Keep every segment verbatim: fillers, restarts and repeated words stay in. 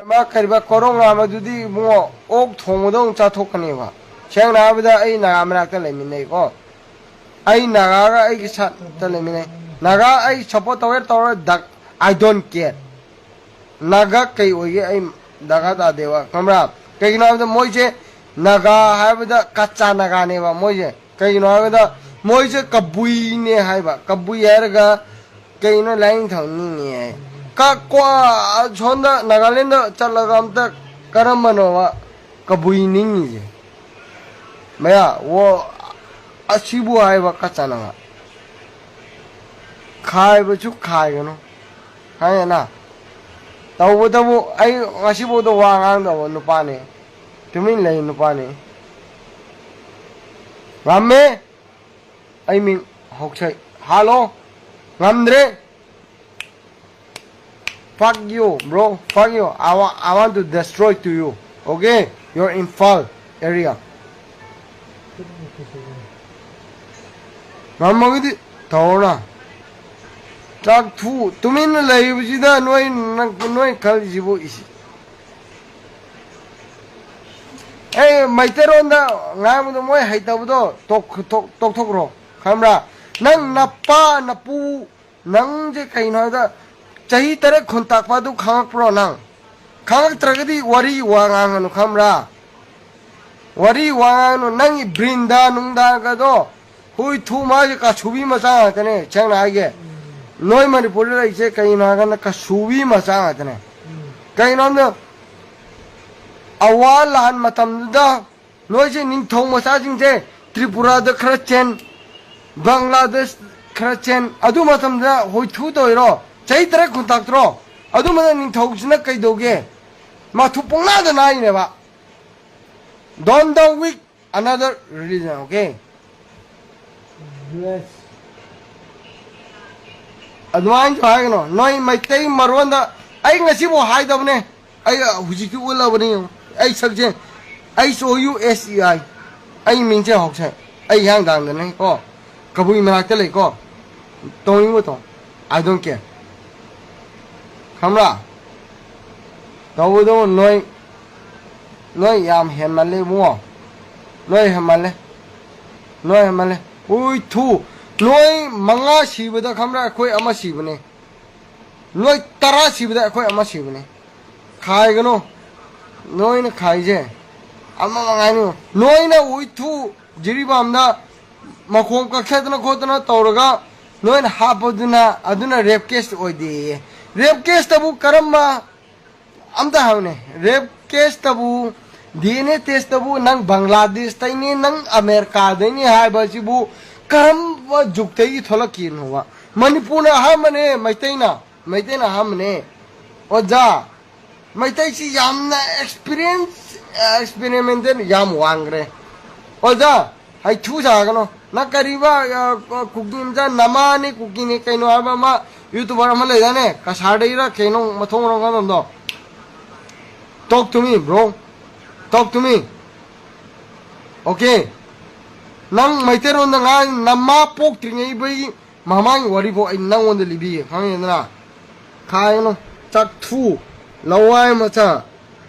ꯃꯥ ꯀꯔꯤꯕ ꯀꯣꯔꯣꯡ ꯉꯥꯝꯕꯗꯨꯗꯤ ꯏꯕꯨꯡꯉꯣ ꯑꯣꯛ ꯊꯣꯡꯕꯗꯧ ꯆꯥꯊꯣꯛꯀꯅꯦꯕ꯫ ꯁꯦꯡꯅ ꯍꯥꯏꯔꯕꯗ ꯑꯩ ꯅꯥꯒꯥ ꯃꯅꯥꯛꯇ ꯂꯩꯃꯤꯟꯅꯩꯀꯣ꯫ ꯑꯩ ꯅꯥꯒꯥꯒ ꯑꯩꯒꯤ ꯁꯥꯠꯇ ꯂꯩꯃꯤꯟꯅꯩ꯫ ꯅꯥꯒꯥ ꯑꯩ ꯁꯞꯄꯣꯔꯠ ꯇꯧꯒꯦ ꯇꯧꯔꯣꯏ, ꯗꯛ-, I don't care꯫ ꯅꯥꯒꯥ ꯀꯩ ꯑꯣꯏꯒꯦ ꯑꯩ ꯗꯔꯀꯥꯔ ꯇꯥꯗꯦꯕ, ꯈꯪꯕ꯭ꯔꯥ? ꯀꯩꯒꯤꯅꯣ ꯍꯥꯏꯕꯗ ꯃꯣꯏꯁꯦ ꯅꯥꯒꯥ ꯍꯥꯏꯕꯗ ꯀꯆꯥ ꯅꯥꯒꯥꯅꯦꯕ ꯃꯣꯏꯁꯦ꯫ ꯀꯩꯒꯤꯅꯣ ꯍꯥꯏꯕꯗ ꯃꯣꯏꯁꯦ ꯀꯕꯨꯏꯅꯦ ꯍꯥꯏꯕ꯫ ꯀꯕꯨꯏ ꯍꯥꯏꯔꯒ ꯀꯩꯅꯣ ꯂꯥꯏꯅꯤꯡꯊꯧ ꯅꯤꯡꯉꯦ ꯍꯥꯏ꯫ ꯀ-, ꯀ꯭ꯋꯥ-, ꯁꯣꯝꯗ ꯅꯥꯒꯥꯂꯦꯟꯗ ꯆꯠꯂꯒ ꯑꯝꯇ ꯀꯔꯝꯕꯅꯣꯕ ꯀꯕꯨꯏ ꯅꯤꯡꯉꯤꯁꯦ? ꯃꯌꯥ, ꯑꯣ, ꯑꯁꯤꯕꯨ ꯍꯥꯏꯕ ꯀꯆꯥꯅꯕ꯫ ꯈꯥꯏꯕꯁꯨ ꯈꯥꯏꯒꯅꯨ꯫ ꯈꯪꯉꯦꯅ? ꯇꯧꯕꯇꯕꯨ ꯑꯩ ꯉꯁꯤꯐꯥꯎꯗ ꯋꯥ ꯉꯥꯡꯗꯕ ꯅꯨꯄꯥꯅꯤ꯫ ꯇꯨꯃꯤꯟ ꯂꯩ ꯅꯨꯄꯥꯅꯤ꯫ ꯉꯝꯃꯦ꯫ ꯑꯩ ꯃꯤꯡ ꯍꯧꯁꯩ꯫ ꯍꯥꯜꯂꯣ꯫ ꯉꯝꯗ꯭ꯔꯦ꯫ Fuck you, bro. Fuck you. I, wa- I want to destroy to you. Okay? Your Imphal area. ꯉꯝꯃꯒꯗꯤ ꯇꯧꯔꯣꯅ꯫ ꯆꯥꯛ ꯊꯨ-, ꯇꯨꯃꯤꯟꯅ ꯂꯩꯕꯁꯤꯗ ꯅꯣꯏ, ꯅꯪ-, ꯅꯣꯏ ꯈꯜꯂꯤꯁꯤꯕꯨ ꯏꯁ-, ꯑꯩ ꯃꯩꯇꯩꯔꯣꯟꯗ ꯉꯥꯡꯕꯗꯣ ꯃꯣꯏ ꯍꯩꯇꯕꯗꯣ ꯇꯣꯛ-, ꯇꯣꯛ-, ꯇꯣꯛꯊꯣꯛꯈ꯭ꯔꯣ꯫ ꯈꯪꯕ꯭ꯔꯥ? ꯅꯪ ꯅꯄꯥ ꯅꯄꯨ ꯅꯪꯁꯦ ꯀꯩꯅꯣ ꯍꯥꯏꯗ ꯆꯍꯤ ꯇꯔꯦꯠ ꯈꯨꯟ ꯇꯥꯛꯄ ꯑꯗꯨ ꯈꯪꯉꯛꯄ꯭ꯔꯣ ꯅꯪ? ꯈꯪꯉꯛꯇ꯭ꯔꯒꯗꯤ ꯋꯥꯔꯤ ꯋꯥ ꯉꯥꯡꯒꯅꯨ, ꯈꯪꯕ꯭ꯔꯥ? ꯋꯥꯔꯤ ꯋꯥ ꯉꯥꯡꯒꯅꯨ꯫ ꯅꯪꯒꯤ ꯕ꯭ꯔꯤꯟꯗꯥ ꯅꯨꯡꯗꯥꯒꯗꯣ ꯍꯨꯏ ꯊꯨ ꯃꯥꯒꯤ ꯀꯥꯁꯨꯕꯤ ꯃꯆꯥ ꯉꯥꯛꯇꯅꯦ, ꯁꯦꯡꯅ ꯍꯥꯏꯒꯦ꯫ ꯅꯣꯏ ꯃꯅꯤꯄꯨꯔꯗ ꯂꯩꯔꯤꯁꯦ ꯀꯩꯅꯣ ꯍꯥꯏꯔꯀꯥꯟꯗ ꯀꯥꯁꯨꯕꯤ ꯃꯆꯥ ꯉꯥꯛꯇꯅꯦ꯫ ꯀꯩꯅꯣ ꯍꯥꯏꯕꯗ ꯑꯋꯥ ꯂꯥꯟ ꯃꯇꯝꯗꯨꯗ ꯅꯣꯏꯁꯦ ꯅꯤꯡꯊꯧ ꯃꯆꯥꯁꯤꯡꯁꯦ ꯇ꯭ꯔꯤꯄꯨꯔꯥꯗ ꯈꯔ ꯆꯦꯟ, ꯕꯪꯒ꯭ꯂꯥꯗꯦꯁ ꯈꯔ ꯆꯦꯟ, ꯑꯗꯨ ꯃꯇꯝꯗ ꯍꯣꯏꯊꯨ ꯇꯧꯔꯤꯔꯣ? ꯆꯍꯤ ꯇꯔꯦꯠ ꯈꯨꯟꯇꯥꯛꯇ꯭ꯔꯣ? ꯑꯗꯨꯃꯅ ꯅꯤꯡꯊꯧꯁꯤꯅ ꯀꯩꯗꯧꯒꯦ? ꯃꯥꯊꯨ ꯄꯣꯡꯅꯥꯗ ꯅꯥꯏꯅꯦꯕ꯫ Don't dwell with another religion, okay? ꯑꯗꯨꯃꯥꯏꯅꯁꯨ ꯍꯥꯏꯒꯅꯣ꯫ ꯅꯣꯏ ꯃꯩꯇꯩ ꯃꯔꯣꯟꯗ ꯑꯩ ꯉꯁꯤꯐꯥꯎ ꯍꯥꯏꯗꯕꯅꯦ꯫ ꯑꯩ ꯍꯧꯖꯤꯛꯇꯤ ꯎꯠꯂꯕꯅꯤ ꯌꯦꯡꯉꯣ꯫ ꯑꯩ ꯁꯛꯁꯦ H O U S E I꯫ ꯑꯩ ꯃꯤꯡꯁꯦ ꯍꯧꯁꯦ꯫ ꯑꯩ ꯍꯤꯌꯥꯡꯊꯥꯡꯗꯅꯦ ꯀꯣ꯫ ꯀꯕꯨꯏ ꯃꯅꯥꯛꯇ ꯂꯩꯀꯣ꯫ ꯇꯧꯅꯤꯡꯕ ꯇꯧ꯫ I don't care꯫ ꯈꯪꯕ꯭ꯔꯥ? ꯇꯧꯕꯗꯣ ꯅꯣꯏ, ꯅꯣꯏ ꯌꯥꯝ ꯍꯦꯟꯃꯜꯂꯦ ꯏꯕꯨꯡꯉꯣ꯫ ꯅꯣꯏ ꯍꯦꯟꯃꯜꯂꯦ꯫ ꯅꯣꯏ ꯍꯦꯟꯃꯜꯂꯦ꯫ ꯎꯏ ꯊꯨ꯫ ꯅꯣꯏ ꯃꯉꯥ ꯁꯤꯕꯗ ꯈꯪꯕ꯭ꯔꯥ, ꯑꯩꯈꯣꯏ ꯑꯃ ꯁꯤꯕꯅꯦ꯫ ꯅꯣꯏ ꯇꯔꯥ ꯁꯤꯕꯗ ꯑꯩꯈꯣꯏ ꯑꯃ ꯁꯤꯕꯅꯦ꯫ ꯈꯥꯏꯒꯅꯨ꯫ ꯅꯣꯏꯅ ꯈꯥꯏꯁꯦ ꯑꯃ ꯃꯉꯥꯏꯅꯤ꯫ ꯅꯣꯏꯅ ꯎꯏ ꯊꯨ ꯖꯤꯔꯤꯕꯥꯝꯗ ꯃꯈꯣꯡ ꯀꯛꯊꯗꯅ ꯈꯣꯠꯇꯅ ꯇꯧꯔꯒ ꯅꯣꯏꯅ ꯍꯥꯞꯄꯗꯨꯅ ꯑꯗꯨꯅ ꯔꯦꯞ ꯀꯦꯁ ꯑꯣꯏꯗꯦꯌꯦ꯫ ꯔꯦꯞ ꯀꯦꯁꯇꯕꯨ ꯀꯔꯝꯕ, ꯑꯝꯇ ꯍꯥꯏꯌꯨꯅꯦ, ꯔꯦꯞ ꯀꯦꯁꯇꯕꯨ, ꯗꯤ ꯑꯦꯟ ꯑꯦ ꯇꯦꯁꯇꯕꯨ ꯅꯪ ꯕꯪꯒ꯭ꯂꯥꯗꯦꯁꯇꯩꯅꯤ, ꯅꯪ ꯑꯃꯦꯔꯤꯀꯥꯗꯩꯅꯤ ꯍꯥꯏꯕꯁꯤꯕꯨ ꯀꯔꯝꯕ ꯖꯨꯛꯇꯒꯤ ꯊꯣꯛꯂꯛꯈꯤꯅꯣꯕ? ꯃꯅꯤꯄꯨꯔꯅ ꯑꯍꯥꯟꯕꯅꯦ, ꯃꯩꯇꯩꯅ, ꯃꯩꯇꯩꯅ ꯑꯍꯥꯟꯕꯅꯦ꯫ ꯑꯣꯖꯥ, ꯃꯩꯇꯩꯁꯤ ꯌꯥꯝꯅ ꯑꯦꯛꯁꯄꯤꯔꯤꯌꯦꯟꯁ, ꯑꯦꯛꯁꯄꯦꯔꯤꯃꯦꯟꯇꯦꯜ ꯌꯥꯝ ꯋꯥꯡꯈ꯭ꯔꯦ꯫ ꯑꯣꯖꯥ, ꯍꯩꯊꯨ ꯁꯥꯒꯅꯣ꯫ ꯅꯪ ꯀꯔꯤꯕ, ꯑ, ꯀꯨꯀꯤ ꯃꯆꯥ ꯅꯃꯥꯅꯤ ꯀꯨꯀꯤꯅꯤ ꯀꯩꯅꯣ ꯍꯥꯏꯕ ꯑꯃ ꯌꯨꯇꯨꯕꯔ ꯑꯃ ꯂꯩꯗꯥꯏꯅꯦ? ꯀꯁꯥꯔꯗꯩꯔ ꯀꯩꯅꯣ ꯃꯊꯣꯡ ꯃꯔꯝ ꯈꯪꯗꯕꯗꯣ꯫ Talk to me, bro. Talk to me. Okay. ꯅꯪ ꯃꯩꯇꯩꯔꯣꯟꯗ ꯉꯥꯡ, ꯅꯃꯥ ꯄꯣꯛꯇ꯭ꯔꯤꯉꯩ ꯃꯃꯥꯡꯒꯤ ꯋꯥꯔꯤꯐꯥꯎ ꯑꯩ ꯅꯪꯉꯣꯟꯗ ꯂꯤꯕꯤꯒꯦ, ꯈꯪꯉꯦꯗꯅ? ꯈꯥꯏꯒꯅꯨ, ꯆꯥꯛꯊꯨ, ꯂꯋꯥꯏ ꯃꯆꯥ꯫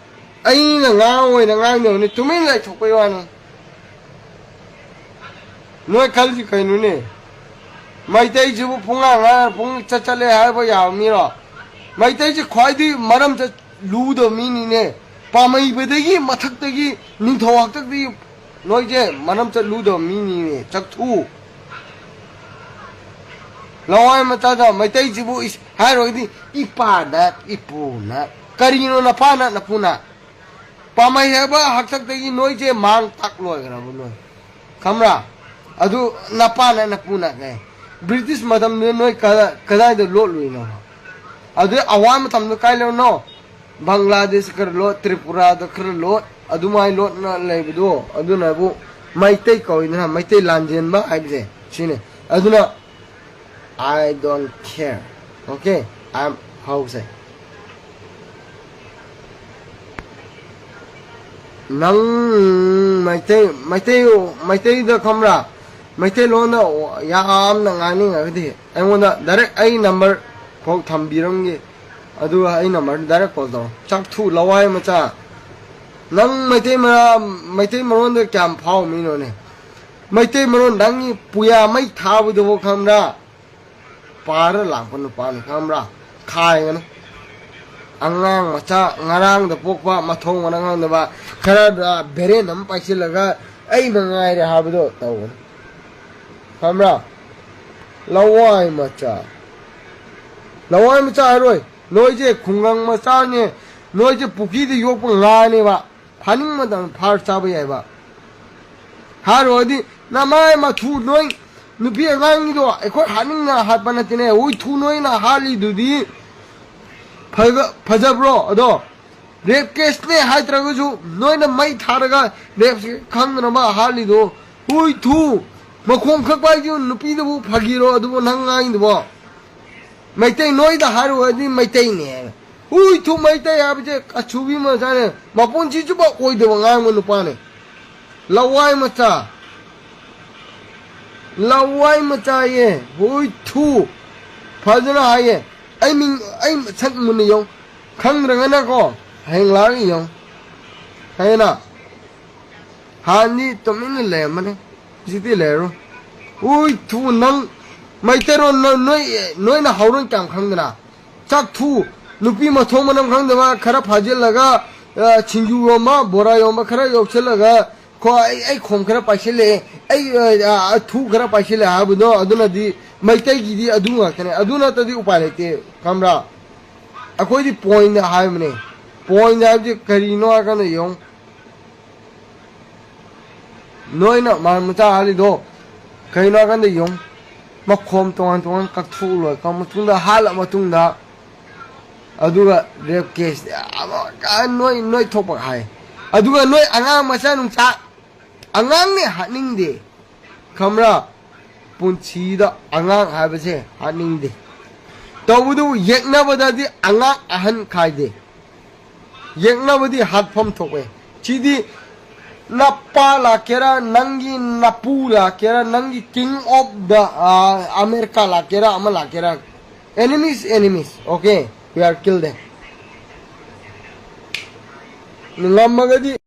ꯑꯩꯅ ꯉꯥꯡ ꯑꯣꯏꯅ ꯉꯥꯡꯗꯕꯅꯤ, ꯇꯨꯃꯤꯟ ꯂꯩꯊꯣꯛꯄꯩ ꯋꯥꯅꯤ꯫ ꯅꯣꯏ ꯈꯜꯂꯤꯁꯤ ꯀꯩꯅꯣꯅꯦ? ꯃꯩꯇꯩꯁꯤꯕꯨ ꯄꯨꯡꯉꯥꯡ ꯉꯥꯡ ꯄꯨꯡ ꯆꯠ ꯆꯠꯂꯦ ꯍꯥꯏꯕ ꯌꯥꯕ ꯃꯤꯔꯣ? ꯃꯩꯇꯩꯁꯤ ꯈ꯭ꯋꯥꯏꯗꯒꯤ ꯃꯔꯝ ꯆꯠ ꯂꯨꯗꯕ ꯃꯤꯅꯤꯅꯦ꯫ ꯄꯥꯝꯃꯩꯕꯗꯒꯤ ꯃꯊꯛꯇꯒꯤ ꯅꯤꯡꯊꯧ ꯍꯥꯛꯇꯛꯇꯒꯤ ꯅꯣꯏꯁꯦ ꯃꯔꯝ ꯆꯠ ꯂꯨꯗꯕ ꯃꯤꯅꯤꯅꯦ꯫ ꯆꯥꯛꯊꯨ꯫ ꯂꯋꯥꯏ ꯃꯆꯥꯗ ꯃꯩꯇꯩꯁꯤꯕꯨ ꯏꯁ-, ꯍꯥꯏꯔꯨꯔꯒꯗꯤ ꯏꯄꯥꯅ, ꯏꯄꯨꯅ꯫ ꯀꯔꯤꯅꯣ ꯅꯄꯥꯅ, ꯅꯄꯨꯅ? ꯄꯥꯝꯃꯩ ꯍꯥꯏꯕ ꯍꯥꯛꯇꯛꯇꯒꯤ ꯅꯣꯏꯁꯦ ꯃꯥꯡ ꯇꯥꯛ ꯂꯣꯏꯈ꯭ꯔꯕ ꯅꯣꯏ꯫ ꯈꯪꯕ꯭ꯔꯥ? ꯑꯗꯨ ꯅꯄꯥꯅ, ꯅꯄꯨꯅ ꯀꯩ? ꯕ꯭ꯔꯤꯇꯤꯁ ꯃꯇꯝꯗꯨꯗ ꯅꯣꯏ ꯀꯗꯥ-, ꯀꯗꯥꯏꯗ ꯂꯣꯠꯂꯨꯏꯅꯣ? ꯑꯗꯨ ꯑꯋꯥ ꯃꯇꯝꯗ ꯀꯥꯏ ꯂꯩꯔꯨꯅꯣ? ꯕꯪꯒ꯭ꯂꯥꯗꯦꯁ ꯈꯔ ꯂꯣꯠ, ꯇ꯭ꯔꯤꯄꯨꯔꯥꯗ ꯈꯔ ꯂꯣꯠ, ꯑꯗꯨꯃꯥꯏꯅ ꯂꯣꯠꯅ ꯂꯩꯕꯗꯣ, ꯑꯗꯨꯅꯕꯨ ꯃꯩꯇꯩ ꯀꯧꯏꯗꯅ, ꯃꯩꯇꯩ ꯂꯥꯟꯖꯦꯟꯕ ꯍꯥꯏꯕꯁꯦ ꯁꯤꯅꯤ꯫ ꯑꯗꯨꯅ I don't care. Okay? I'm ꯍꯧꯁꯦ꯫ ꯅꯪ ꯃꯩꯇꯩ, ꯃꯩꯇꯩ, ꯃꯩꯇꯩꯗ ꯈꯪꯕ꯭ꯔꯥ? ꯃꯩꯇꯩꯂꯣꯟꯗ ꯌꯥꯝꯅ ꯉꯥꯡꯅꯤꯡꯉꯒꯗꯤ ꯑꯩꯉꯣꯟꯗ ꯗꯥꯏꯔꯦꯛ ꯑꯩ ꯅꯝꯕꯔ ꯐꯥꯎ ꯊꯝꯕꯤꯔꯝꯒꯦ꯫ ꯑꯗꯨꯒ ꯑꯩ ꯅꯝꯕꯔꯗ ꯗꯥꯏꯔꯦꯛ ꯀꯣꯜ ꯇꯧꯔꯣ꯫ ꯆꯥꯛꯊꯨ ꯂꯋꯥꯏ ꯃꯆꯥ, ꯅꯪ ꯃꯩꯇꯩ ꯃꯔꯥ ꯃꯩꯇꯩ ꯃꯔꯣꯟꯗ ꯀꯌꯥꯝ ꯐꯥꯎꯕ ꯃꯤꯅꯣꯅꯦ? ꯃꯩꯇꯩ ꯃꯔꯣꯟ, ꯅꯪꯒꯤ ꯄꯨꯌꯥ ꯃꯩ ꯊꯥꯕꯗꯨꯕꯨ ꯈꯪꯕ꯭ꯔꯥ? ꯄꯥꯔ ꯂꯥꯛꯄ ꯅꯨꯄꯥꯅꯤ, ꯈꯪꯕ꯭ꯔꯥ? ꯈꯥꯏꯒꯅꯤ꯫ ꯑꯉꯥꯡ ꯃꯆꯥ, ꯉꯔꯥꯡꯗ ꯄꯣꯛꯄ, ꯃꯊꯣꯡ ꯃꯔꯝ ꯈꯪꯗꯕ, ꯈꯔꯗ ꯕꯦꯔꯦꯟ ꯑꯃ ꯄꯥꯏꯁꯤꯜꯂꯒ "ꯑꯩꯅ ꯉꯥꯏꯔꯦ" ꯍꯥꯏꯕꯗꯣ ꯇꯧꯒꯅꯤ, ꯈꯪꯕ꯭ꯔꯥ? ꯂꯋꯥꯏ ꯃꯆꯥ, ꯂꯋꯥꯏ ꯃꯆꯥ ꯍꯥꯏꯔꯣꯏ꯫ ꯅꯣꯏꯁꯦ ꯈꯨꯡꯒꯪ ꯃꯆꯥꯅꯦ, ꯅꯣꯏꯁꯦ ꯄꯨꯈ꯭ꯔꯤꯗ ꯌꯣꯛꯄ ꯉꯥꯅꯦꯕ꯫ ꯐꯥꯅꯤꯡ ꯃꯇꯝꯗ ꯐꯥꯔ ꯆꯥꯕ ꯌꯥꯏꯕ꯫ ꯍꯥꯏꯔꯨꯔꯗꯤ ꯅꯃꯥꯏ ꯃꯊꯨ, ꯅꯣꯏ ꯅꯨꯄꯤ ꯑꯉꯥꯡꯒꯤꯗꯣ ꯑꯩꯈꯣꯏ ꯍꯥꯠꯅꯤꯡꯅ ꯍꯥꯠꯄ ꯅꯠꯇꯦꯅꯦ꯫ ꯎꯏ ꯊꯨ ꯅꯣꯏꯅ ꯍꯥꯠꯂꯤꯗꯨꯗꯤ ꯐꯖ-, ꯐꯖꯕ꯭ꯔꯣ? ꯑꯗꯣ ꯔꯦꯞ ꯀꯦꯁꯅꯦ ꯍꯥꯏꯗ꯭ꯔꯒꯁꯨ ꯅꯣꯏꯅ ꯃꯩ ꯊꯥꯔꯒ ꯔꯦꯞꯁꯦ ꯈꯪꯗꯅꯕ ꯍꯥꯠꯂꯤꯗꯣ꯫ ꯎꯏ ꯊꯨ, ꯃꯈꯣꯡ ꯈꯛꯄ ꯍꯥꯏꯁꯨ ꯅꯨꯄꯤꯗꯨꯕꯨ ꯐꯥꯒꯤꯔꯣ? ꯑꯗꯨꯕꯨ ꯅꯪ ꯉꯥꯡꯉꯤꯗꯨꯕꯣ? ꯃꯩꯇꯩ ꯅꯣꯏꯗ ꯍꯥꯏꯔꯨꯔꯗꯤ ꯃꯩꯇꯩꯅꯦ ꯍꯥꯏꯕ꯫ ꯎꯏ ꯊꯨ, ꯃꯩꯇꯩ ꯍꯥꯏꯕꯁꯦ ꯑꯆꯨꯕꯤ ꯃꯆꯥꯅꯦ, ꯃꯄꯨꯟꯁꯤ ꯆꯨꯞꯄ ꯑꯣꯏꯗꯕ ꯉꯥꯡꯕ ꯅꯨꯄꯥꯅꯦ꯫ ꯂꯋꯥꯏ ꯃꯆꯥ, ꯂꯋꯥꯏ ꯃꯆꯥꯌꯦ꯫ ꯎꯏ ꯊꯨ, ꯐꯖꯅ ꯍꯥꯏꯌꯦ꯫ ꯑꯩ ꯃꯤꯡ, ꯑꯩ ꯁꯛ ꯃꯨꯟꯅ ꯌꯦꯡꯉꯨ, ꯈꯪꯗ꯭ꯔꯒꯅꯀꯣ ꯍꯌꯦꯡ ꯂꯥꯛꯑꯒ ꯌꯦꯡꯉꯨ꯫ ꯈꯪꯉꯦꯅ? ꯍꯥꯟꯅꯗꯤ ꯇꯨꯃꯤꯟꯅ ꯂꯩꯔꯝꯕꯅꯦ, ꯍꯧꯖꯤꯛꯇꯤ ꯂꯩꯔꯔꯣꯏ꯫ ꯎꯏ ꯊꯨ, ꯅꯪ ꯃꯩꯇꯩꯔꯣꯟ ꯅ-, ꯅꯣꯏ, ꯅꯣꯏꯅ ꯍꯧꯔꯣꯟ ꯀꯌꯥꯝ ꯈꯪꯗꯅ? ꯆꯥꯛꯊꯨ, ꯅꯨꯄꯤ ꯃꯊꯣꯡ ꯃꯔꯝ ꯈꯪꯗꯕ ꯈꯔ ꯐꯥꯖꯤꯜꯂꯒ, ꯑ, ꯁꯤꯡꯖꯨ ꯌꯣꯟꯕ, ꯕꯣꯔꯥ ꯌꯣꯟꯕ ꯈꯔ ꯌꯧꯁꯤꯜꯂꯒ, "ꯈꯣ, ꯑꯩ, ꯑꯩ ꯈꯣꯝ ꯈꯔ ꯄꯥꯏꯁꯤꯜꯂꯛꯑꯦ, ꯑꯩ, ꯑ, ꯑ, ꯊꯨ ꯈꯔ ꯄꯥꯏꯁꯤꯜꯂꯛꯑꯦ" ꯍꯥꯏꯕꯗꯣ, ꯑꯗꯨꯅꯗꯤ ꯃꯩꯇꯩꯒꯤꯗꯤ ꯑꯗꯨ ꯉꯥꯛꯇꯅꯦ꯫ ꯑꯗꯨ ꯅꯠꯇꯗꯤ ꯎꯄꯥꯏ ꯂꯩꯇꯦ, ꯈꯪꯕ꯭ꯔꯥ? ꯑꯩꯈꯣꯏꯗꯤ ꯄꯣꯏꯟꯗ ꯍꯥꯏꯕꯅꯦ꯫ ꯄꯣꯏꯟꯗ ꯍꯥꯏꯕꯁꯦ ꯀꯔꯤꯅꯣ ꯍꯥꯏ ꯀꯥꯟꯗ ꯌꯦꯡꯉꯨ꯫ ꯅꯣꯏꯅ ꯃꯥꯟ ꯃꯆꯥ ꯍꯥꯜꯂꯤꯗꯣ ꯀꯩꯅꯣ ꯍꯥꯏꯀꯥꯟꯗ ꯌꯦꯡꯉꯨ, ꯃꯈꯣꯝ ꯇꯣꯉꯥꯟ ꯇꯣꯉꯥꯟ ꯀꯛꯊꯣꯛꯂꯣꯏ ꯀꯛ ꯃꯇꯨꯡꯗ, ꯍꯥꯜꯂ ꯃꯇꯨꯡꯗ, ꯑꯗꯨꯒ ꯔꯦꯞ ꯀꯦꯁ ꯑꯃ ꯀ-, ꯅꯣꯏ, ꯅꯣꯏ ꯊꯣꯛꯄ ꯍꯥꯏ꯫ ꯑꯗꯨꯒ ꯅꯣꯏ ꯑꯉꯥꯡ ꯃꯆꯥ ꯅꯨꯡꯆꯥ, ꯑꯉꯥꯡꯅꯦ ꯍꯥꯠꯅꯤꯡꯗꯦ, ꯈꯪꯕ꯭ꯔꯥ? ꯄꯨꯟꯁꯤꯗ ꯑꯉꯥꯡ ꯍꯥꯏꯕꯁꯦ ꯍꯥꯠꯅꯤꯡꯗꯦ꯫ ꯇꯧꯕꯗꯨꯕꯨ ꯌꯦꯛꯅꯕꯗꯗꯤ ꯑꯉꯥꯡ ꯑꯍꯟ ꯈꯥꯏꯗꯦ꯫ ꯌꯦꯛꯅꯕꯗꯤ ꯍꯥꯠꯐꯝ ꯊꯣꯛꯑꯦ꯫ ꯁꯤꯗꯤ ꯅꯄꯥ ꯂꯥꯛꯀꯦꯔꯥ, ꯅꯪꯒꯤ ꯅꯄꯨ ꯂꯥꯛꯀꯦꯔꯥ, ꯅꯪꯒꯤ king of the, ꯑ, America ꯂꯥꯛꯀꯦꯔꯥ, ꯑꯃ ꯂꯥꯛꯀꯦꯔꯥ, enemies, enemies, okay? We are kill them. ꯉꯝꯃꯒꯗꯤ